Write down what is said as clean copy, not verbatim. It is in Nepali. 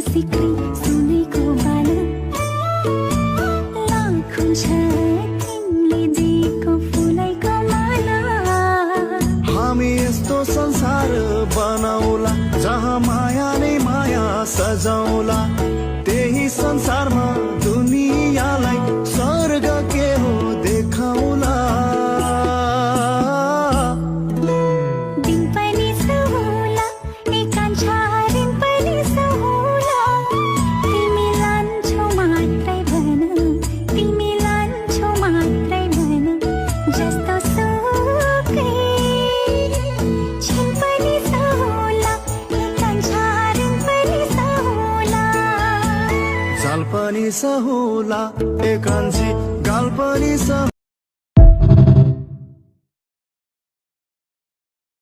सिक्री सुनेको बाला लाख हुन्छ तिमीले दिएको फुलैको माला। हामी यस्तो संसार बनाउला जहाँ माया नै माया सजाउला, त्यही संसारमा दुनियाँलाई स्वर्ग के हो देखाउला। दिन पनि सहुला एकांशा दिन पनि सहुला, तिमी लान्छौ मात्रै भन, तिमी लान्छौ मात्रै भन, जस्तो सुकै छिन पनि सहुला एकांशा दिन पनि सहुला। जाल पनि सहुला एकान्छी गाल पनि सहुला।